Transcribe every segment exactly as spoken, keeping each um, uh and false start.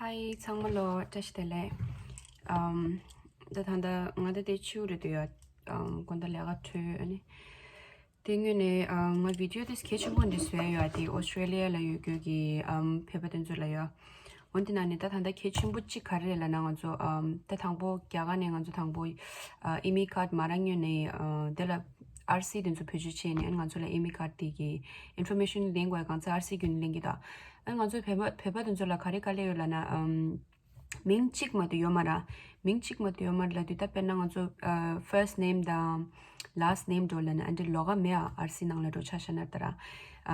ཧའི་ཚང་མ་ལོ། བཀྲ་ཤིས་བདེ་ལེགས། ཨམ། ད་ད་ལྟ་ང་ད་ལྟའི་ཕྱི་རུ་འདུག་ཡ། ཨམ། དགོང་དག་ལས་ཀ་གྲོལ་ཨ་ནི། དེ་སྔོན་ནས་ཨམ། ང་བི་ཌི་ཡོ་དེ་གལ་ཆེན་པོ་འདི་བཟོས་ཡོད་དེ། ཨོ་སི་ཀྲེ་ལི་ཡ་ལ་ཡོད་རྒྱུ་གི་ཨམ། བོད་པ་དེ་ཚོ་ལ་ཡོད། འོན་ཏེ་ན་ནི་ད་ད་ལྟ་གལ་ཆེན་པོ་གཅིག་ག་རེ་རེད་ལབ་ན། ང་ཚོ་ཨམ། ད་དང་པོ་རྒྱ་གར་ནས་ང་ཚོ་དང་པོ་ཨ། ཨི་མི་ཀར་མ་རག་སྔོན་ནས་ཨ། དེ་ལ་ཨར་སི་དེ་ཚོ་བེད་སྤྱོད་བྱས་ནས་ང་ཚོ་ལ་ཨི་མི་ཀར་དེ་གི་ཨིན་ཕོར་མེ་ཤན་ལེན་དགོས་ཡ། གང་ཚེ་ཨར་སི་བརྒྱུད་ནས་ལེན་གི་ད། ཨ། ང་ཚོ་བོད་པ་བོད་པ་དེ་ཚོ་ལ་ག་རེ་དཀའ་ལས་ཡོད་ལབ་ན། ཨམ། མིང་གཅིག་མ་གཏོགས་ཡོད་མ་རེད། མིང་གཅིག་མ་གཏོགས་ཡོད་མ་རེད་ལབ་དུས། ད་དཔེར་ན་ང་ཚོ་ཨ། ཕར་སི་ཊི་ནེམ་དང་ལཱ་སི་ཊི་ནེམ་འདྲ་ལབ་ན་ཨ་འདྲ་ལོགས་ཀ་མེད་ཨ། ཨར་སི་ནང་ལ་འགྲོ་ཆ་བཞག་ན་ད་ར།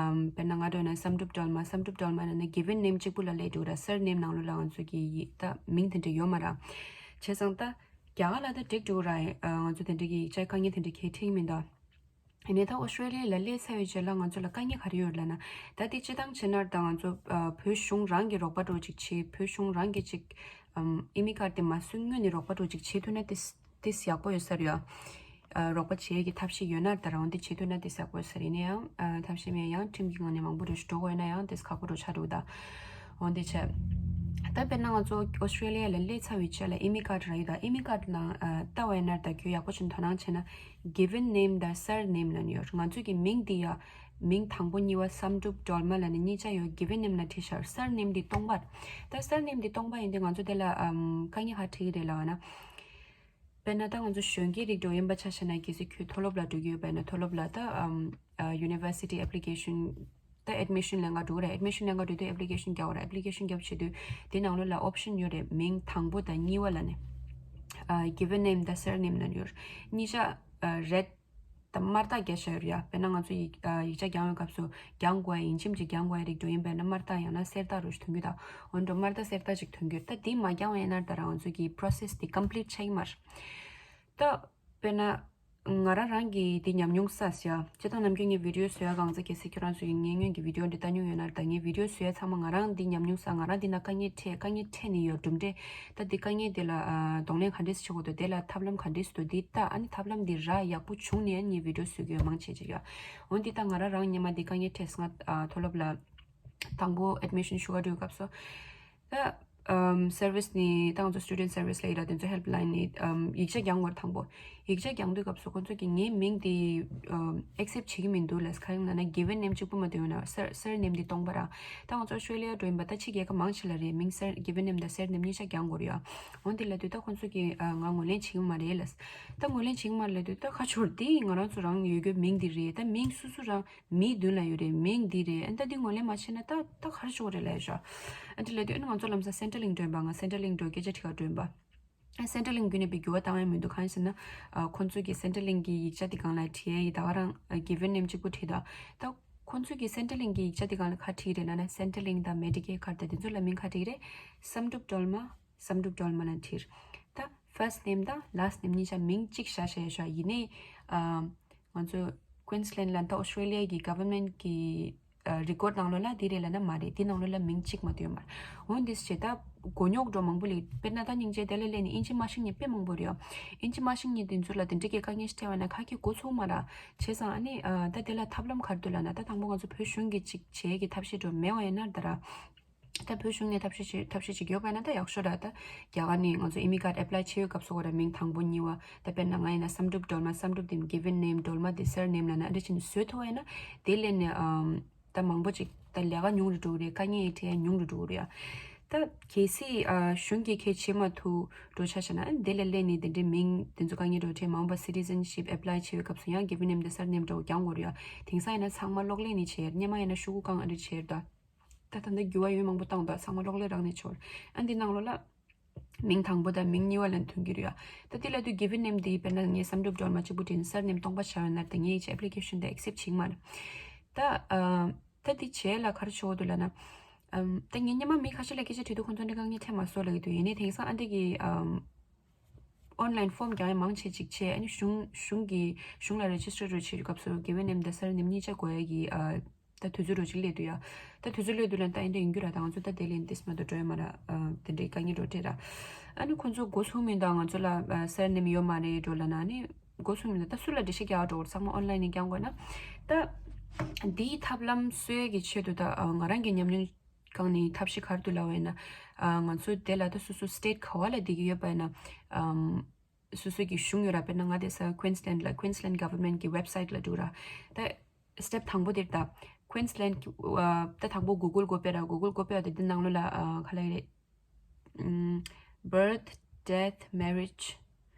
ཨམ། དཔེར་ན་ང་འདྲ་ན་བསམ་གྲུབ་སྒྲོལ་མ། བསམ་གྲུབ་སྒྲོལ་མ་ལབ་ན་གི་ཝན་ནེམ་གཅིག་པུ་ལ་སླེབས་འགྲོ་ར། སར་ནེམ་ནང་ལོགས་ལ་ང་ཚོ་གི་ཡི་ད་མིང་དེ་འདྲ་ཡོད་མ་རེད། བྱས་ཙང་ད་རྒྱ་གར་ལ་ད་འགྲིག་འགྲོ་ར། ཨ། ང་ཚོ་དེ་འདྲ་གི་ཡིག་ཆ་དཀའ་ངལ་དེ་འདྲ་གལ་འཕྲད་མི་འདུག་ཡིན་ནའི་ད་ཨོ་སི་ཀྲེ་ལི་ཡ་ལ་སླེབས་ཚར་བའི་རྗེས་ལ་ང་ཚོ་ལ་དཀའ་ངལ་ག་རེ་ཡོད་ལབ་ན། ད་དེ་སྤྱིར་བཏང་བྱས་ན་ད་ང་ཚོ་ཨ། བོད་གཞུང་རང་གི་རོགས་པ་འདྲ་ཅིག་བྱེད། བོད་གཞུང་རང་གི་ཅིག་ཨམ། ཨི་མི་ཀར་དེ་མ་བཟོ་སྔོན་ནས་རོགས་པ་འདྲ་ཅིག་བྱེད་ཐུབ་ན་དེ་དེ་ཡག་པོ་ཡོད་ས་རེད་ཡ། ཨ། རོགས་པ་བྱེད་ཀྱི་ཐབས་ཤེས་ཡོད་ན་ད་རང་དེ་བྱེད་ཐུབ་ན་དེ་ཡག་པོ་ཡོད་ས་རེད། ཡིན་ན་ཡང་ཨ། ཐབས་ཤེས་མེད། ཡང་ཁྲིམས་ཀྱི་ངང་ནས་མང་པོ་འདྲ་ཞིག་འགྲོ་དགོས་ན་ཡང་དེ་ཁག་པོ་འདྲ་ཆགས་འདུག་ད། འོན་ཏེ་བྱས། ད་དཔེར་ན་ང་ཚོ་ཨོ་སི་ཀྲེ་ལི་ཡ་ལ་སླེབས་ཚར་བའི་རྗེས་ལ་ཨི་མི་ཀར་རག་ཡོད་ད། ཨི་མི་ཀར་ནང་ཨ། ལྟ་བ་ཡིན་ན་ད་ཁྱོད་ཡག་པོ་ཅིག་དོ་སྣང་བྱས་ན། གི་ཝན་ནེམ་དང་སར་ནེམ་ལབ་ནས་ཡོད། ང་ཚོ་གི་མིང་འདི་ཡ། མིང་དང་པོ་གཉིས་པ་བསམ་གྲུབ་སྒྲོལ་མ་ལབ་ནས་གཉིས་ཆ་ཡོད། གི་ཝན་ནེམ་ལ་བྲིས་ཤག་སར་ནེམ་འདི་སྟོང་པ། ད་སར་ནེམ་འདི་སྟོང་པ་ཡིན་དུས་ང་ཚོ་དེ་ལ་ཨམ། དཀའ་ངལ་ག་རེ་འཕྲད་ཀྱི་རེད་ལབ་ན། དཔེར་ན་ད་ང་ཚོ་གཞོན་སྐྱེས་རིགས་འདྲ་ཡིན་པ་ཆ་བཞག་ན། གལ་སྲིད་ཁྱོད་མཐོ་སློབ་ལ་འགྲོ་གི་ཡོད་པ་ཡིན་ན་མཐོ་སློབ་ལ་ད་ཨམ། ཨ། ཡུ་ནི་ཝར་སི་ཊི་ཨེབ་ལི་ཀེ་ཤན། ད་ཨེཌ་མི་ཤན་ལེན་ག་འགྲོ་གི་རེད། ཨེཌ་མི་ཤན་ལེན་ག་འགྲོ་དུས་ཨེབ་ལི་ཀེ་ཤན་རྒྱག་དགོས་རེད། ཨེབ་ལི་ཀེ་ཤན་རྒྱབ་བྱེད་དུས་དེ་ནང་ལོགས་ལ་ཨོབ་ཤན་ཡོད་རེད། མིང་དང་པོ་དང་གཉིས་པ་ལབ་ནས། ཨ། གི་ཝན་ནེམ་དང་སར་ནེམ་ལབ་ནས་ཡོད། གཉིས་ཆ་ཨ། རེད། ད་དམར་རྟགས་རྒྱག་བཞག་ཡོད་རེད་ཡ། དཔེར་ན་ང་ཚོ་ཡིག་ཨ། ཡིག་ཆ་རྒྱག་ཡོང་སྐབས་སུ་རྒྱག་དགོས་ཡ། ཡིན་གཅིག་མིན་གཅིག་རྒྱག་དགོས་ཡ་རིགས་འདྲ་ཡིན་པ་ཡིན་ན་དམར་རྟགས་ཡང་ན་སེར་རྟགས་འདྲ་ཞིག་ཐོན་གྱི་ད། འོན་ཏེ་དམར་རྟགས་སེར་རྟགས་ཅིག་ཐོན་གྱི་རེད། ད་དེ་མ་རྒྱག་པ་ཡིན་ན་ད་རང་ཚོ་གི་པོ་རོ་སེ་སི་དེ་ཀམ་པི་ལིཊ་ཆགས་ཀྱི་མ་རེད། ད་དཔེར་ན། ང་རང་རང་གི་དེ་ཉམས་མྱོང་ས་ཟེར་ཡ། སྤྱིར་བཏང་ནམ་རྒྱུན་ངས་བི་ཌི་ཡོ་བཟོ་ཡ་གང་ཚ། གལ་སྲིད་ཁྱོད་རང་ཚོ་ཡིན་ངེས་སྔོན་གྱི་བི་ཌི་ཡོ་འདི་ལྟ་མྱོང་ཡོད་ན། ད་ངས་བི་ཌི་ཡོ་བཟོ་ཡ་ཚང་མ་ང་རང་འདི་ཉམས་མྱོང་ས། ང་རང་འདི་ན་དཀའ་ངལ་འཕྲད། དཀའ་ངལ་འཕྲད་ནས་ཡོད། གྲུབ་འབྲས། ད་འདི་དཀའ་ངལ་འདི་ལ་ཨ། གདོང་ལེན་ག་འདྲས་བྱེད་དགོས་འདུག་དེ་ལ་ཐབས་ལམ་ག་འདྲས་འདུག་འདི་ལྟ། ཨ་ནི་ཐབས་ལམ་འདི་རག་ཡག་པོ་བྱུང་ནས་ཨ་ནི་ངས་བི་ཌི་ཡོ་བཟོ་གི་ཡོད། མང་ཆེ་ཅིག་ཡོད། འོན་ཏེ་ད་ང་རང་རང་སྔོན་མ་འདི་དཀའ་ངལ་འཕྲད་སོང་། ང་ཨ། མཐོ་སློབ་ལ་དང་པོ་ཨེཌ་མི་ཤན་ཞུ་ག་འགྲོ་སྐབས་སུ། ད་ཨམ། སར་ཝི་སི་ནི་ད་ང་ཚོ་སི་ཊུ་ཌེན་ཊི་སར་ཝི་སི་ལབ་ཡ་ར། དེ་ཚོ་ཧེལ་པ་ལ་ཡིན་ནི་ཨམ། ཡིག་ཆ་རྒྱག་དགོས་རེད། དང་པོ་ཡིག་ཆ་རྒྱག་དུས་སྐབས་སུ་ཁོང་ཚོ་གིས་ངའི་མིང་དེ་ཨམ། ཨེག་སེབ་བྱེད་ཀྱི་མི་འདུག་ལབ། གང་ཡིན་ལབ་ན་གི་ཝན་ནེམ་གཅིག་པུ་མ་གཏོགས་ཡོད་ན་སར་སར་ནེམ་འདི་སྟོང་པ་ར། ད་ང་ཚོ་ཨོ་སི་ཀྲེ་ལི་ཡ་འགྲོ་ཡིན་པ། ད་ཕྱི་རྒྱལ་ཁབ་མང་ཆེ་ལ་རེད། མིང་སར་གི་ཝན་ནེམ་དང་སར་ནེམ་གཉིས་ཆ་རྒྱག་དགོས་རེད་ཡ། འོན་ཏེ་ལབ་དུས་ད་ཁོང་ཚོ་གིས་ཨ། ང་ངོས་ལེན་བྱེད་ཀྱི་མ་རེད་ལབ། ད་ངོས་ལེན་བྱེད་ཀྱི་མ་རེད་ལབ་དུས། ད་ཁ་ཕྱོགས་འདི་ང་རང་ཚོ་རང་ཡོད་རྒྱུ་མིང་འདི་རེད། ད་མིང་སོ་སོ་རང་མིའི་མདུན་ལ་ཡོད་རེད། མིང་འདི་རེད། ཨ་ནི་ད་འདི་ངོས་ལེན་མ་བྱས་ན་ད་ད་ག་རེ་ཆོག་རེད་ལབ་ཡ་ཤག་ཨ་འདི་ལབ་དུས་ཨ་ནི་ང་ཚོ་ལམ་སང་སེན་ཊར་ལིང་འགྲོ་ཡིན་པ། ང་སེན་ཊར་ལིང་འགྲོ་སྐད་ཆ་དྲི་ག་འགྲོ་ཡིན་པ། ཨ་སེན་ཊར་ལིང་བརྒྱུད་ནས་པའི་འགྱུར་བ་བཏང་ཡ་མི་འདུག་གང་ཡིན་ཟེར་ན། ཨ་ཁོང་ཚོ་གིས་སེན་ཊར་ལིང་གི་ཡིག་ཆ་དེ་སྒང་ལ་བྲིས་ཡ་ཡི་ད་ག་རང་གི་ཝན་ནེམ་གཅིག་པུ་བྲིས་འདུག་ད་ཁོང་ཚོ་གིས་སེན་ཊར་ལིང་གི་ཡིག་ཆ་དེ་སྒང་ལ་ག་བྲིས་རེད་ལབ་ན། སེན་ཊར་ལིང་དང་མེ་ཌི་ཀེར་ཁཌ་དང་དེ་ཚོ་ལ་མིང་ག་བྲིས་རེད། བསམ་གྲུབ་སྒྲོལ་མ། བསམ་གྲུབ་སྒྲོལ་མ་ལབ་བྲིས། ད་ཕར་སི་ཊི་ནེམ་དང་ལཱ་སི་ཊི་ནེམ་གཉིས་ཆ་མིང་གཅིག་བཞག་བཞག་ཡོད་ནའི། ཨ་ང་ཚོ་ཀུན་སི་ལན་ལ་ད་ཨོ་སི་ཀྲེ་ལི་ཡ་གི་ག་ཝར་མེན་ཊི་གི་ཨ་རི་ཀོཌ་ནང་ལོགས་ལ་འདི་རེད་ལབ་ན་མ་རེད། འདི་ནང་ལོགས་ལ་མིང་གཅིག་མ་གཏོགས་ཡོད་མ་རེད། འོ་འདི་བྱས་ད་མགོ་རྙོག་འདྲ་མང་པོ་ལས། དཔེར་ན་ད་སྙིང་རྗེ་དེ་ལ་སླེབས་ནས་ཨིན་ཇི་མ་ཤེས་མཁན་དཔེ་མང་པོ་རེད་ཡ། ཨིན་ཇི་མ་ཤེས་མཁན་དེ་ཚོ་ལ་དེ་འདྲ་གི་དཀའ་ངལ་ཞིག་འཕྲད་པ་ན་ག་གི་མགོ་ཚོད་མ་རེད། བྱས་ཙང་ཨ་ནི་ཨ་ད་དེ་ལ་ཐབས་ལམ་ག་རེ་འདུག་ལབ་ན། ད་དང་པོ་ང་ཚོ་བོད་གཞུང་གི་ཅིག་བྱེད་ཀྱི་ཐབས་ཤེས་འདྲ་མེད་པ་ཡིན་ན་ད་ར། ད་བོད་གཞུང་ནས་ཐབས་ཤེས་ཅིག་ཐབས་ཤེས་ཅིག་ཡོད་པ་ན་ད་ཡག་ཤོས་ར། ད་རྒྱ་གར་ནས་ང་ཚོ་ཨི་མི་ཀར་ཌི་ཨེབ་ལའི་བྱེད་ཡོད་སྐབས་སུ་གོ་ར། མིང་དང་པོ་གཉིས་པ། ད་དཔེར་ན་ང་ཡིན་ན་བསམ་གྲུབ་སྒྲོལ་མ། བསམ་གྲུབ་དེ་གི་ཝན་ནེམ། སྒྲོལ་མ་དེ་སར་ནེམ་ལབ་ན་ཨ་འདྲ་བྱས་ནས་བཟོ་ཐུབ་པ་ཡིན་ན། དེ་སླེབས་ནས་ཨམ། ད་མང་པོ་ཅིག་ད་ལས་ཀ་ཉུང་རུ་འགྲོ་གི་རེད། དཀའ་ངལ་འཕྲད་ཡ་ཉུང་རུ་འགྲོ་གི་རེད་ཡ། ད་གལ་སྲིད་ཨ་གཞུང་གིས་གལ་བྱེད་མ་ཐུབ་འགྲོ་ཆ་བཞག་ན། ཨ་དེ་ལ་སླེབས་ནས་དེ་འདྲའི་མིང་དེ་ཚོ་དཀའ་ངལ་འགྲོ་འཕྲད་མང་པོ། སི་ཊི་ཛེན་ཤིབ་ཨེབ་ལའི་བྱེད་པའི་སྐབས་སུ་ཡང་གི་ཝན་ནེམ་དང་སར་ནེམ་འདྲ་བོ་རྒྱག་དགོས་རེད་ཡ། དེང་སང་ཡིན་ན་ཚང་མ་གློག་ཀླད་ནས་བྱེད། སྔོན་མ་ཡིན་ན་ཤོག་གུ་བཀང་ཨ་འདྲ་བྱེད་ད། ད་ད་ལྟ་འགྱུར་བ་ཡོད་མང་པོ་བཏང་འདུག་ཚང་མ་གློག་ཀླད་རང་ནས་ཆོག་ཨ་འདི་ནང་ལོགས་ལ་མིང་དང་པོ་དང་མིང་གཉིས་པ་ལ་ཐོན་གྱི་རེད་ཡ། ད་དེ་ལབ་དུས་གི་ཝན་ནེམ་འདི་དཔེར་ན་ངས་བསམ་གྲུབ་སྒྲོལ་མ་གཅིག་པུ་བྲིས་ནས་སར་ནེམ་སྟོང་པ་བཞག་ཡོད་ན། ད་ངས་ཅིག་ཨེབ་ལི་ཀེ་ཤན་དེ་ཨེག་སེབ་བྱེད་ཀྱི་མ་རེད། ད་ཨ་ད་འདི་བྱས་ལ་ག་རེ་བྱེད་དགོས་འདུག་ལབ་ན། ཨམ། ད་ངས་སྔོན་མ་མི་ཁ་ཤས་ལ་སྐད་ཆ་དྲིས་དུས་ཁོང་ཚོ་འདི་དཀའ་ངལ་འཕྲད་མ་སོང་ལབ་ཀྱི་འདུག་ཡིན་ནའི་དེང་སང་ཨ་འདི་གི་ཨམ། ཨོན་ལན་ཕོམ་རྒྱག་ཡ་མང་ཆེ་ཅིག་བྱས། ཨ་ནི་གཞུང་གཞུང་གི་གཞུང་ལ་རེ་ཇི་སི་ཊར་འདྲ་བྱེད་དུས་སྐབས་སུ་གི་ཝན་ནེམ་དང་སར་ནེམ་གཉིས་ཆ་དགོས་ཡ་གི་ཨ། ད་དུས་ཚོད་འདྲ་ཅིག་སླེབས་འདུག་ཡ། ད་དུས་ཚོད་སླེབས་འདུག་ལབ་ན་ད་ཨེ་འདྲ་ཡིན་རྒྱུ་ར། ད་ང་ཚོ་ད་དེ་ལས་འདི་མ་གཏོགས་འགྲོ་ཡ་མ་རེད། ཨ་དེ་འདྲའི་དཀའ་ངལ་འདྲ་འཕྲད་ར། ཨ་ནི་ཁོང་ཚོ་མགོ་ཚོད་མི་འདུག་ང་ཚོ་ལ་ཨ་སར་ནེམ་ཡོད་མ་རེད་འདྲ་ལབ་ན། ཨ་ནི་མགོ་ཚོད་མི་འདུག་ད་སུ་ལ་འགྲེལ་བཤད་རྒྱག་འགྲོ་དགོས་རེད། ཚང་མ་ཨོན་ལན་ནས་རྒྱག་དགོས་ན། ད་འདིའི་ཐབས་ལམ་བཟོ་ཡ་གི་ཆེད་དུ་ད་ཨ་ང་རང་གི་ཉམས་མྱོང་ སྒང་ནས་ཐབས་ཤེས་ག་རེ་འདུག་ལབ་པ་ཡིན་ན། ཨ་ང་ཚོ་དེ་ལ་ད་སོ་སོ་state་ག་བ་ལ་བསྡད་ཀྱི་ཡོད་པ་ཡིན་ན། ཨམ། སོ་སོ་གི་གཞུང་ཡོད་ར། དཔེར་ན་ང་དེ་ས་Queensland་ལ། Queensland government་གི་website་ལ་འགྲོ་ར། ད་step་དང་པོ་དེར་ད་Queensland་གི་ཨ་ད་དང་པོ་Google་སྒོ་ཕྱེ་ར། Google་སྒོ་ཕྱེ་བ་དེ་འདི་ནང་ལོགས་ལ་ཨ་ག་ལབ་ཀྱི་རེད། ཨམ། Birth, death, marriage,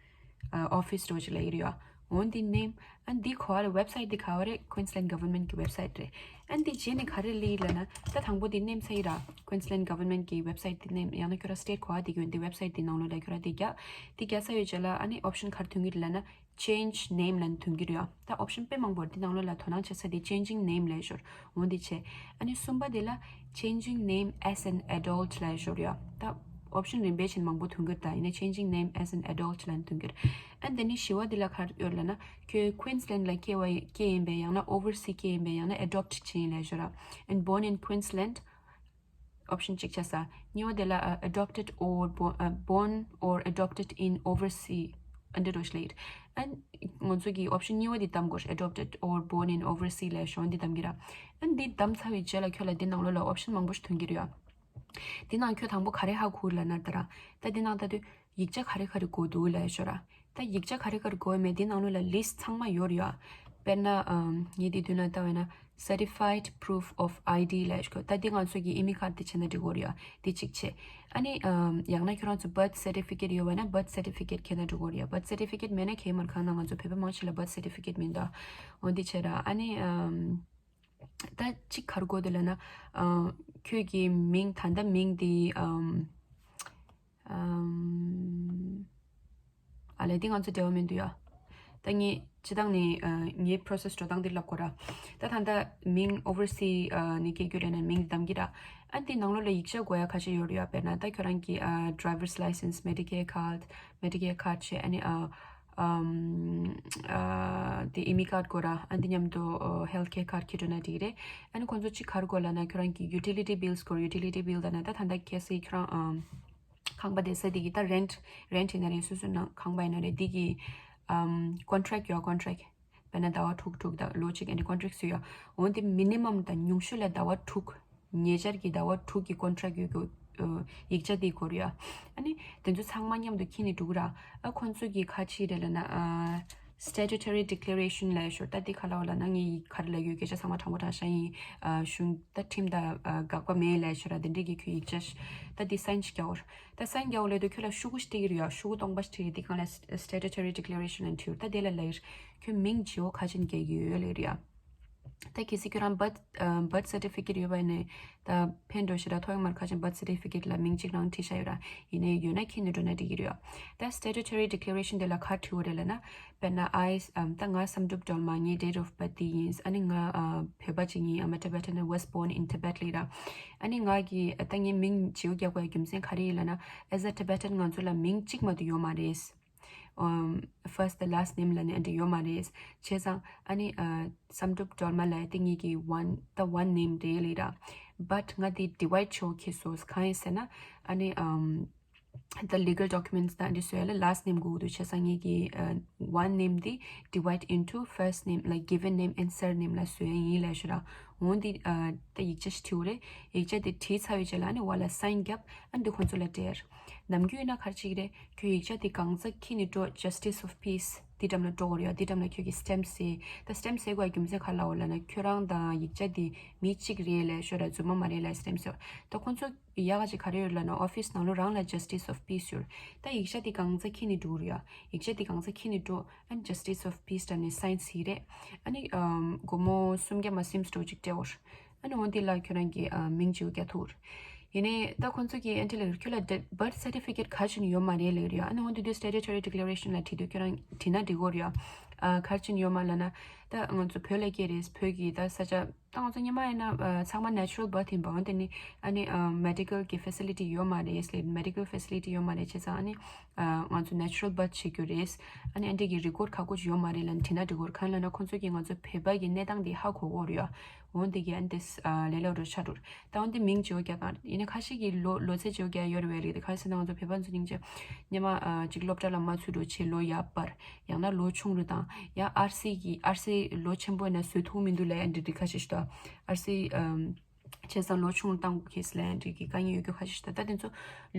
ཨ་office་འདྲ་བོ་ཅིག་ལབ་ཀྱི་རེད་ཡ། འོ་འདི་name། ཨ་འདི་ག་བ་རེད། website་འདི་ག་བ་རེད། Queensland government་གི་website་རེད། ཨ་འདི་རྗེས་ནས་ག་རེ་སླེབས་ལབ་ན། ད་དང་པོ་འདི་ནེམ་ས་ཡིན་ར། Queensland government་གི་website་འདི་ནེམ། ཡང་ན་ཁྱོད་རང་state་ག་བ་བསྡད་ཀྱི་ཡོད་འདི་website་འདི་ནང་ལོགས་ལ་ཁྱོད་རང་འདི་རྒྱག་འདི་རྒྱག་ས་ཡོད་རྗེས་ལ་ཨ་ནི་option་ག་རེ་ཐོན་གྱི་རེད་ལབ་ན། Change name་ལབ་ནས་ཐོན་གྱི་རེད་ཡ། ད་option་དཔེ་མང་པོ་འདི་ནང་ལོགས་ལ་དོ་སྣང་བྱེད་ས་དེ་changing name་ལབ་ཞོར་འོ་འདི་བྱས། ཨ་ནི་གསུམ་པ་དེ་ལ་changing name as an adult་ལབ་ཞོར་ཡ། ད་option་རིམ་པས་བྱས་ནས་མང་པོ་ཐོན་གྱི་རེད། ད་ཡིན་ན་changing name as an adult་ལབ་ནས་ཐོན་གྱི་རེད། ཨ་འདི་ནི་བཞི་བ་དེ་ལ་ག་རེ་ཡོད་ལབ་ན། ཁྱོད་Queensland་ལ་སྐྱེ་བ་སྐྱེ་ཡིན་པས། ཡང་ན་overseas་སྐྱེ་ཡིན་པས། ཡང་ན་adopt་བྱས་ཡིན་ལབ་ཞོར་ར། And born in Queensland option་གཅིག་བྱས། གཉིས་པ་དེ་ལ་ཨ་adopted or bo- ཨ་born or adopted in overseas ཨ་འདི་འདྲ་བོ་ཞིག་ལབ་ཡོད། ཨ་ང་ཚོ་གི་option་གཉིས་པ་དེ་བདམས་དགོས། adopted or born in overseas་ལབ་ཞོར་འདི་བདམས་ཀྱི་ར། ཨ་འདི་བདམས་ཚར་བའི་རྗེས་ལ་ཁྱོད་ལ་འདི་ནང་ལོགས་ལ་option་མང་པོ་ཞིག་ཐོན་གྱི་རེད་ཡ། འདི་ནང་ཁྱོད་དང་པོ་ག་རེ་ཧ་གོ་ལབ་ན། ད་ར་ད་འདི་ནང་ལྟ་དུས་ཡིག་ཆ་ག་རེ་ག་རེ་དགོས་འདུག་ལབ་ཞོར་ར། ད་ཡིག་ཆ་ག་རེ་ག་རེ་དགོས་མེད་འདི་ནང་ལོགས་ལ་list་ཚང་མ་ཡོད་རེད་ཡ། དཔེར་ན་ཨམ་ངས་འདི་མདུན་ལ་ལྟ་བས་ན་certified proof of I D་ལབ་ཞིག་ད་འདི་ང་ཚོ་གི་ཨི་མེ་ཁཌ་དེ་བྱས་ན་འགྲིག་གི་རེད་ཡ། འདི་གཅིག་བྱས། ཨ་ནི་ཨམ་ཡང་ན་ཁྱོད་རང་ཚོ་birth certificate་ཡོད་པ་ན་birth certificate་འཁྱེར་ན་འགྲིག་གི་རེད་ཡ། birth certificate་མེད་ན་ཁྱེར་མར་གང་ན་ང་ཚོ་བོད་པ་མང་ཆེ་ལ་birth certificate་མི་འདུག་འོ་འདི་བྱས་ར། ཨ་ནི་ཨམ་ད་གཅིག་ག་རེ་དགོས་འདུག་ལབ་ན། ཨ་ཁྱོད་ཀྱི་མིང་ད་ལྟ་མིང་འདི་ཨམ་ཨམ། ཨ་ལས་འདི་ང་ཚོ་འབྲེལ་བ་མི་འདུག་ཡ། ད་ངས་སྤྱིར་བཏང་ནས་ཨ་ངའི་process་འགྲོ་སྟངས་འདི་ལབ་དགོས་ར། ད་ད་ལྟ་མིང་overseas་ཨ་ནས་སྐྱེས་རྒྱུ་རེད་ན་མིང་འདི་བདམས་ཀྱི་ར། ཨ་འདི་ནང་ལོགས་ལ་ཡིག་ཆ་དགོས་ཡ་ཁ་ཤས་ཡོད་རེད་ཡ། དཔེར་ན་ད་ཁྱོད་རང་གི་ཨ་driver's license, Medicare card, Medicare card་བྱས། ཨ་ནི་ཨ་ཨམ་ཨ་དེ་ཨི་མེ་ཁཌ་དགོས་ར། ཨ་འདི་མཉམ་དུ་ཨ་health care card་འཁྱེར་འགྲོ་ན་འགྲིག་རེད། ཨ་ནི་ཁོང་ཚོ་གཅིག་ག་རེ་དགོས་ལབ་ན་ཁྱོད་རང་གི་utility bills་དགོས། utility bill་ལབ་ན་ད་ད་ལྟ་གལ་སྲིད་ཁྱོད་རང་ཨམ་ཁང་པ་བསྡད་ས་དེ་གི་ད་rent rent་ཡིན་ན་རེད། སོ་སོ་ནང་ཁང་པ་ཡིན་ན་རེད། འདི་གི་ཨམ་contract་ཡོད། contract་དཔེར་ན་ཟླ་བ་དྲུག་དྲུག་དང་ལོ་གཅིག་ཨ་ནི་contract་བཟོས་ཡོད། འོན་ཏེ་minimum་དང་ཉུང་ཤོས་ལ་ཟླ་བ་དྲུག་ཉེ་ཆར་གྱི་ཟླ་བ་དྲུག་གི་contract་ཡོད་རྒྱུ་ཡིག་ཆ་དེ་དགོས་རེད་ཡ། ཨ་ནི་དེ་ཚོ་ཚང་མ་མཉམ་དུ་འཁྱེར་ནས་འགྲོ་གི་ར། ཨ་ཁོང་ཚོ་གི་ཁ་ཆེ་རེད་ལབ་ན་ཨ་statutory declaration་ལབ་ཡ་ཞོར་ད་དེ་ག་ལབ་པ་ལབ་ན་ངས་ཡིག་ག་རེ་ལབ་ཡོད་སྐད་ཆ་ཚང་མ་དྲང་པོ་དྲང་བཞག་ཡིན། ཨ་གཞུང་ད་ཁྲིམས་དང་ཨ་དགག་པ་མེད་ལབ་ཡ་ཞོར་ར། དེ་འདྲས་ཀྱི་ཁྱོད་ཡིག་ཆ་ཞིག་ད་དེ་sign་ཞིག་རྒྱག་དགོས་རེད། ད་sign་རྒྱག་དགོས་ལབ་དུས་ཁྱོད་ལ་ཤོག་གུ་ཞིག་སྤྲད་ཀྱི་རེད་ཡ། ཤོག་གུ་སྟོང་པ་ཞིག་སྤྲད་ཀྱི་རེད། དེ་སྒང་ལ་statutory declaration་ལབ་འབྲི་ཡོད་རེད། ད་དེ་ལ་ལབ་ཡ་ཁྱོད་མིང་བརྗེ་པོ་ག་ཅིག་རྒྱག་གི་ཡོད་ལབ་རེད་ཡ། ད་གལ་སྲིད་ཁྱོད་རང་birth ཨ་birth certificate་ཡོད་པ་ཡིན་ན་ད་ཕན་འགྲོ་ཞེ་དྲག་ཐོགས་ཡོད་མ་རེད། ག་ཅིག་birth certificate་ལ་མིང་གཅིག་རང་བྲིས་བཞག་ཡོད་ར། ཡིན་ནའི་ཡོད་ན་འཁྱེར་ནས་འགྲོ་ན་འགྲིག་གི་རེད་ཡ། ད་statutory declaration་དེ་ལ་ག་རེ་བྲིས་པ་རེད་ལབ་ན། དཔེར་ན་I ཨམ་ད་ང་བསམ་གྲུབ་སྒྲོལ་མ། ངའི་date of birth་འདི་ཡིན། ཨ་ནི་ང་ཨ་བོད་པ་ཅིག་ཡིན། I'm a Tibetan and was born in Tibet་ལབ་ར། ཨ་ནི་ང་གི་ད་ངའི་མིང་བརྗེ་པོ་རྒྱག་དགོས་ཡ་རྒྱུ་མཚན་ག་རེ་ཡིན་ལབ་ན། As a Tibetan་ང་ཚོ་ལ་མིང་གཅིག་མ་གཏོགས་ཡོད་མ་རེད། ཨམ་first the last name་ལབ་ནས་ཨ་འདྲ་ཡོད་མ་རེད། བྱས་ཙང་ཨ་ནི་ཨ་བསམ་གྲུབ་སྒྲོལ་མ་ལབ་ཡ་དེ་ངེད་ཀྱི་one the one name་རེད་ལབ་ར། But་ང་དེ་divide་བྱེད་དགོས་སོང་། གང་ཡིན་ཟེར་ན་ཨ་ནི་ཨམ་the legal documents་དང་ཨ་འདྲ་བཟོ་ཡ་ལ་last name་དགོས་ཀྱི་འདུག་བྱས་ཙང་ངེད་ཀྱི་ཨ་one name་དེ་divide into first name like given name and surname་ལ་བཟོ་ཡ་ཡིན་ལབ་ཞུ་ར། འོ་འདི་ཨ་ད་ཡིག་ཆ་ཞིག་བྲིས་པ་རེད། ཡིག་ཆ་དེ་བྲིས་ཚར་བའི་རྗེས་ལ་ཨ་ནི་འོག་ལ་sign་བརྒྱབ། ཨ་འདི་ཁོང་ཚོ་ལ་སྤྲད། ནམ་རྒྱུན་ཡིན་ན་ག་རེ་བྱེད་ཀྱི་རེད། ཁྱོད་ཡིག་ཆ་དེ་གང་ཚ་འཁྱེར་ནས་འགྲོ། Justice of Peace་འདི་འགྲམ་ལ་འགྲོ་དགོས་རེད་ཡ། འདི་འགྲམ་ལ་ཁྱོད་ཀྱིས་stamp་བྱེད། ད་stamp་བྱེད་དགོས་རྒྱུ་མཚན་ག་རེ་ལབ་པ་ལབ་ན་ཁྱོད་རང་དང་ཡིག་ཆ་དེ་མི་གཅིག་རེད་ལབ་ཞོར་ར་རྫུན་མ་མ་རེད་ལབ་stamp་བྱེད། ད་ཁོང་ཚོ་ཡག་ག་ཅིག་ག་རེ་ཡོད་ལབ་ན་office་ནང་ལོགས་རང་ལ་Justice of Peace་ཡོད། ད་ཡིག་ཆ་དེ་གང་ཚ་འཁྱེར་ནས་འགྲོ་དགོས་རེད་ཡ། ཡིག་ཆ་དེ་གང་ཚ་འཁྱེར་ནས་འགྲོ། ཨ་ནི་Justice of Peace་འགྲམ་ནས་sign་བྱེད་རེད། ཨ་ནི་ཨམ་སྒོར་མོ་སུམ་བརྒྱ་མ་ཟིན་འགྲོ་ཅིག་སྤྲད་དགོས། ཨ་ནི་འོ་འདི་ལ་ཁྱོད་རང་གི་ཨ་མིང་བརྗེ་པོ་རྒྱག་ཐུབ། ཡིན་ནའི་ད་ཁོང་ཚོ་གིས་ཨ་འདྲ་ལབ་ཀྱི་རེད། ཁྱོད་ལ་birth certificate་ག་རེ་བྱས་ནས་ཡོད་མ་རེད་ལབ་ཀྱི་རེད། ཨ་ནི་འོ་འདི་དུས་statutory declaration་ལ་བྲིས་དུས་ཁྱོད་རང་བྲིས་ན་འགྲིག་གི་རེད་ཡ། ཨ་ག་རེ་བྱས་ནས་ཡོད་མ་ལབ་ན་ད་ང་ཚོ་བོད་ལ་སྐྱེས་རེད། བོད་ཀྱི་ད་ས་ཆ་ད་ང་ཚོ་སྔོན་མ་ཡིན་ན་ཨ་ཚང་མ་natural birth་ཡིན་པ། འོན་ཏེ་ནི་ཨ་ནི་ཨ་medical་གི་facility་ཡོད་མ་རེད་ལབ། medical facility་ཡོད་མ་རེད། བྱས་ཙང་ཨ་ནི་ཨ་ང་ཚོ་natural birth་བྱེད་རྒྱུ་རེད། ཨ་ནི་ཨ་འདྲ་གི་record་ཁག་པོ་ཅིག་ཡོད་མ་རེད་ལབ་ནས་བྲིས་ན་འགྲིག་གི་རེད། གང་ལབ་ན་ཁོང་ཚོ་གིས་ང་ཚོ་བོད་པ་གི་གནས་སྟངས་འདི་ཧ་གོ་གི་ཡོད་རེད་ཡ། འོ་འདི་གི་ཨ་ནི་དེ་ཨ་ལས་སླ་པོ་ཆགས་འགྲོ། ད་འོ་འདི་མིང་བརྗེ་པོ་རྒྱག་ག་ཡིན་ན་ཁ་ཤས་ཀྱིས་ལོ་ལོ་ཚད་བརྗེ་པོ་རྒྱག་ཡ་ཡོད་རེད་པས་ལབ་ཀྱི་རེད། ག་རེ་ཟེར་ན་ང་ཚོ་བོད་པ་ཚོ་སྙིང་རྗེ། སྔོན་མ་ཨ་ཅིག་སློབ་གྲྭ་ལ་མ་ཚུད་འགྲོ་བྱས་ལོ་ཡར་སྤར། ཡང་ན་ལོ་ཆུང་རུ་བཏང་། ཡང་ཨར་སི་གི་ཨར་སི་ལོ་ཆེན་པོ་ཡིན་ན་བཟོ་ཐུབ་མི་འདུག་ལབ་ཡ་འདི་འདྲ་ཁ་ཤས་ཤིག་འདུག་ཨར་སི་ཨམ་ བྱས་ཙང་ལོ་ཆུང་བཏང་དགོས་ལ་འགྲིག་གི་དཀའ་ངལ་ཡོད་རྒྱུ་ཁ་ཤས་ཤིག་ད། ད་དེ་ཚོ་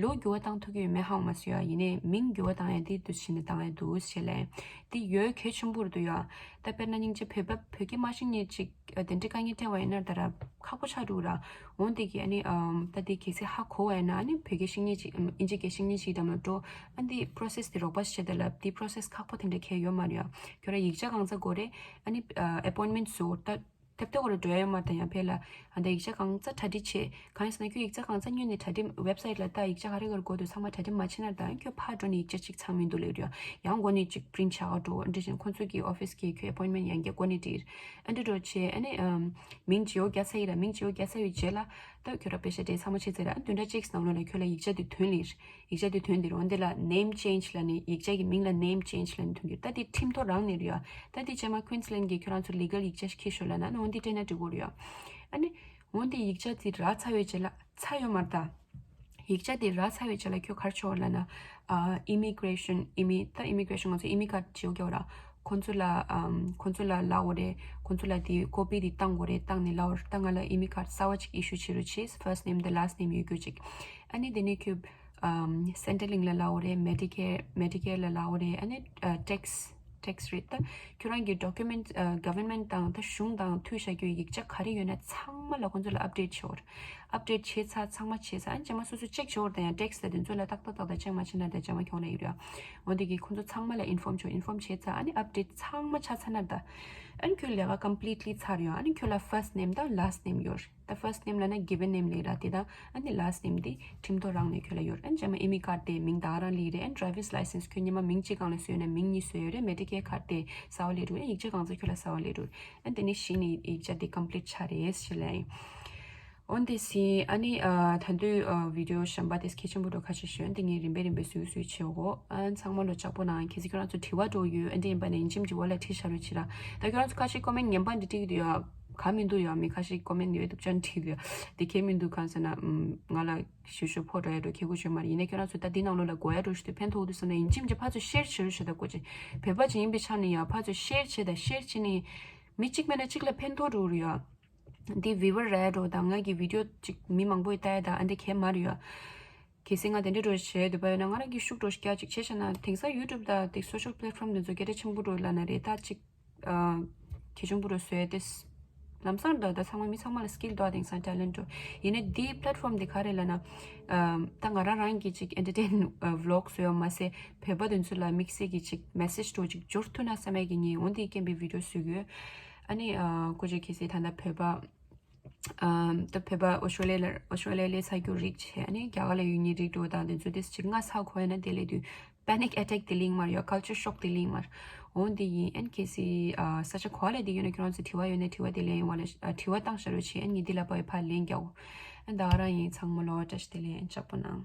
ལོ་འགྱུར་བ་བཏང་ཐུབ་ཀྱི་ཡོད་མེད་ཧ་གོ་མ་སོང་ཡ། ཡིན་ནའི་མིང་འགྱུར་བ་བཏང་ཡ་དེ་དུས་ཕྱིན་ནས་བཏང་ཡ་འདུག་ཟེར་ལ། དེ་ཡོད་གལ་ཆེན་པོ་རེད་འདུག་ཡ། ད་དཔེར་ན་སྙིང་རྗེ་བོད་པ་བོད་སྐད་མ་ཤེས་མཁན་ཅིག་དེ་འདྲའི་དཀའ་ངལ་འཕྲད་པ་ཡིན་ན་ད་ར་ཁག་པོ་ཆགས་འགྲོ་ར། འོན་ཏེ་གི་ཨ་ནི་ཨམ་ད་དེ་གལ་སྲིད་ཧ་གོ་བ་ཡིན་ན་ཨ་ནི་བོད་སྐད་ཤེས་མཁན་ཅིག་ཨམ་ཨིན་ཇི་སྐད་ཤེས་མཁན་ཅིག་འགྲམ་ལ་འགྲོ། ཨ་ནི་དེ་process་དེ་རོགས་པ་བྱེད་དེ་ལ་དེ་process་ཁག་པོ་དེ་འདྲ་གལ་ཡོད་མ་རེད་ཡ། ཁྱོད་ར་ཡིག་ཆ་གང་ཚ་དགོས་རེད། ཨ་ནི་appointment་བཟོ་ད། ཐབས་ཐབས་སྐོར་འགྲོ་ཡ་ཡོད་མ་རེད་ད། ཡང་ཕེ་ལ་ཨ་ད་ཡིག་ཆ་གང་ཚ་གྲ་སྒྲིག་བྱེད། གང་ཡིན་ཟེར་ན་ཁྱོད་ཡིག་ཆ་གང་ཚ་སྔོན་ནས་གྲ་སྒྲིག་website་ལ་ད་ཡིག་ཆ་ག་རེ་ག་རེ་དགོས་འདུག་ཚང་མ་གྲ་སྒྲིག་མ་བྱེད་ན་ད་ཁྱོད་ཕར་འགྲོ་ནས་ཡིག་ཆ་གཅིག་ཚང་མི་འདུག་ལབ་རེད་ཡ། ཡང་སྒོ་ནས་གཅིག་print་བྱ་ག་འགྲོ། འདི་བཞིན་ཁོང་ཚོ་གི་office་གི་ཁྱོད་appointment་ཡང་བསྐྱར་སྒོ་ནས་སྒྲིག་ཨ་འདྲ་འགྲོ་བྱེད། ཨ་ནི་ཨམ་མིང་བརྗེ་པོ་རྒྱག་ཚར་ཡིན་ར། མིང་བརྗེ་པོ་རྒྱག་ཚར་བའི་རྗེས་ལ་ད་ཁྱོད་ར་པེ་ཤ་དེ་ཚང་མ་བྱེད་ཚར་ར། ཨ་བདུན་ཕྲག་གཅིག་ནང་ལོགས་ལ་ཁྱོད་ལ་ཡིག་ཆ་དེ་ཐོན་ལེ། ཡིག་ཆ་དེ་ཐོན་དེ་རེད། འོན་ཏེ་ལ་name change་ལབ་ནས་ཡིག་ཆ་གི་མིང་ལ་name change་ལབ་ནས་ཐོན་གྱི་རེད། ད་དེ་ཁྲིམས་ཐོག་རང་ནས་རེད་ཡ། ད་དེ་རྗེས་མ་Queensland་གི་ཁྱོད་རང་ཚོ་legal་ཡིག་ཆ་ཞིག་འཁྱེར་ཤོག་ལབ་ན་ཨ་ནི་འོན་ཏེ་སྤྲད་ན་འགྲིག་གི་རེད་ཡ། ཨ་ནི་འོན་ཏེ་ཡིག་ཆ་དེ་རག་ཚར་བའི་རྗེས་ལ་ཚར་ཡོད་མ་རེད་ད། ཡིག་ཆ་དེ་རག་ཚར་བའི་རྗེས་ལ་ཁྱོད་ག་རེ་བྱེད་དགོས་ལབ་ན་ཨ་immigration ཨི་མི་ད་immigration་ང་ཚོ་ཨི་མི་ཀར་བྱེད་དགོས་ར། ཁོང་ཚོ་ལ་ཨམ་ཁོང་ཚོ་ལ་ལབ་དགོས་རེད། ཁོང་ཚོ་ལ་དེ་copy་དེ་བཏང་དགོས་རེད། བཏང་ནས་ལབ་དགོས་རེད། ད་ང་ལ་ཨི་མི་ཀར་གསར་པ་ཅིག་issue་བྱེད་རོགས་བྱེད། first name་དང་last name་ཡོད་རྒྱུ་ཅིག་ཨ་ནི་དེ་ནས་ཁྱོད་ཨམ་Centrelink་ལ་ལབ་དགོས་རེད། Medicare Medicare་ལ་ལབ་དགོས་རེད། ཨ་ནི་ཨ་tax tax་rate་ད་ཁྱོད་རང་གི་document་ཨ་government་དང་ད་གཞུང་དང་མཐུད་བཞག་རྒྱུ་ཡིག་ཆ་ག་རེ་ཡོད་ན་ཚང་མ་ལ་ཁོང་ཚོ་ལ་update་བྱེད་དགོས་རེད། update་བྱས་ཚར་ཚང་མ་བྱས་ཚར། ཨ་ནི་རྗེས་མ་སོ་སོ་check་བྱེད་དགོས་རེད་ད། ཡང་tax་ད་དེ་ཚོ་ལ་ཏག་ཏག་ཏག་ཏག་check་མ་བྱས་ན་ད་རྗེས་མ་གྱོང་ན་ཡོད་རེད། འོན་ཏེ་གི་ཁོང་ཚོ་ཚང་མ་ལ་inform་བྱེད། inform་བྱས་ཚར། ཨ་ནི་update་ཚང་མ་ཆགས་ཚར་ན་ད། ཨ་ནི་ཁྱོད་ལས་ཀ་completely་ཚར་ཡོད། ཨ་ནི་ཁྱོད་ལ་first name་དང་last name་ཡོད་རེད། ད་first name་ལབ་ན་given name་ལབ་ར། དེ་དང་ཨ་ནི་last name་དེ་ཁྲིམས་ཐོག་རང་ནས་ཁྱོད་ལ་ཡོད་རེད། ཨ་ནི་རྗེས་མ་ཨི་མི་ཀར་དེ་མིང་ད་ག་རང་ལབ་རེད། ཨ་ནི་driver's license་ཁྱོད་སྔོན་མ་མིང་གཅིག་སྒང་ལ་བཟོས་ཡོད་ན་མིང་གཉིས་བཟོས་ཡོད་རེད། Medicare་ཀར་དེ་གསར་པ་ལབ་རེད། ཨ་ནི་ཡིག་ཆ་གང་ཚ་ཁྱོད་ལ་གསར་པ་ལབ་རེད། ཨ་ནི་དེ་ནས་གཞི་ནས་ཡིག་ཆ་དེ་complete་ཆགས་རེད་ཞེས་ལབ་ཡིན། འོན་ཏེ་སི་ཨ་ནི་ཨ་ད་དུང་ཨ་video་གཞན་པ་དེ་གལ་ཆེན་པོ་འགྲོ་ཁ་ཤས་ཤོད། འདི་ངས་རིམ་པས་རིམ་པས་བཟོས་བཟོས་བྱེད་འོ། ཨ་ཚང་མ་ལོ་ལྕགས་པོ་ནང་། གལ་སྲིད་ཁྱོད་རང་ཚོ་དྲི་བ་འགྲོ་ཡོད། ཨ་འདི་ཡིན་པ་ན་ཡིན་གཅིག་མིན་གཅིག་འོག་ལ་བྲིས་བཞག་རོགས་བྱེད་ར། ད་ཁྱོད་རང་ཚོ་ཁ་ཤས་comment་ངན་པ་འདི་བྲིས་ཀྱི་འདུག་ཡ། ག་མི་འདུག་ཡ། མི་ཁ་ཤས་comment་ཡོད་འདུག་ཅན་བྲིས་འདུག་ཡ། འདི་གལ་མི་འདུག་གང་ཟེར་ན་ཨམ་ང་ལ་ཞུ་ཞུ་ཕོ་འགྲོ་ཡ་འགྲོ་ཁེ་གུ་བྱོས་མ་རེད། ཡིན་ན་ཁྱོད་རང་ཚོ་ད་འདི་ནང་ལོགས་ལ་དགོས་ཡ་འགྲོ་ཞུ་དུས་ཕན་ཐོགས་འདུག་ཟེར་ན་ཡིན་གཅིག་མིན་གཅིག་ཕར་ཚུར་share་བྱེད་རོགས་བྱེད། ད་དགོས་ཅིག་བོད་པ་ཅིག་ཡིན་པའི་ཆ་ནས་ཡ་ཕར་ཚུར་share་བྱེད། ད་share་བྱེད་ནས་མི་གཅིག་མིན་ན་གཅིག་ལ་ཕན་ཐོགས་འགྲོ་རེད་ཡ། འདི་viewer་རེད་འགྲོ་དང་ང་གི་video་ཅིག་མི་མང་པོས་ལྟ་ཡ་དང་ཨ་འདི་གལ་མ་རེད་ཡ། གལ་སྲིད་ང་དེ་འདྲ་འགྲོ་བྱས་འདུག་པ་ཡོད་ན་ང་རང་གི་ཤུགས་འགྲོ་རྒྱ་ཅིག་བྱས་བྱས་ན་དེང་སང་YouTube་དང་དེ་social platform་དེ་ཚོ་སྐད་གྲགས་ཆེན་པོ་འགྲོ་ལབ་ན་རེད། ད་ཅིག་ཨ་གལ་ཆེན་པོ་འགྲོ་བཟོས་ཏེ་ལམ་སང་འདྲ་ད་ཚང་མ་མི་ཚང་མ་ལ་skill་འདུག་དེང་སང་talent་འགྲོ། ཡིན་ནའི་འདི་platform་དེ་ག་རེ་ལབ་ན་ཨ་ད་ང་རང་རང་གི་ཅིག་entertain་ཨ་vlog་བཟོས་པ་མ་ཟད་བོད་པ་དེ་ཚོ་ལ་དམིགས་བསལ་གྱི་ཅིག་message་འགྲོ་ཅིག་འབྱོར་ཐུབ་ན་བསམ་ཡས་ཀྱི་ངས་འོ་འདི་རྐྱེན་པས་video་བཟོས་ཡོད། ཨ་ནི་ཨ་ཀོ་ཅིག་གལ་སྲིད་ད་ལྟ་བོད་པ་ཨམ། ད་བོད་པ་ཨོ་སི་ཀྲོ་ལི་ཡ་ལ་ཨོ་སི་ཀྲོ་ལི་ཡ་སླེབས་ཚར་རྒྱུ་རིགས་བྱས་ཨ་ནི་རྒྱ་གར་ལ་ཡོད་མཁན་རིགས་འགྲོ་དང་དེ་ཚོ་དེ་ཅིག་སྔ་ས་གོ་ཡ་ན་དེ་ལས་དུས་panic attack་དེ་ལིང་མར་ཡོད། culture shock་དེ་ལིང་མར་འོང་དེ་ཡིན། ཨན་གལ་སྲིད་ཨ་ས་ཆ་གོ་ལ་དེ་ཡོད་ན་ཁྱོད་རང་ཚོ་དྲི་བ་ཡོད་ན་དྲི་བ་དེ་ལེན་ཡོང་བ་ལ་ཨ་དྲི་བ་བཏང་བཞག་རོགས་བྱེད། ཨན་ངས་འདི་ལ་ཕར་ཕར་ལན་རྒྱག་འོ། ཨན་ད་ག་རང་ཡིན། ཚང་མ་ལོ་བཀྲ་ཤིས་བདེ་ལེགས། ཨན་ལྕགས་པོ་གནང་།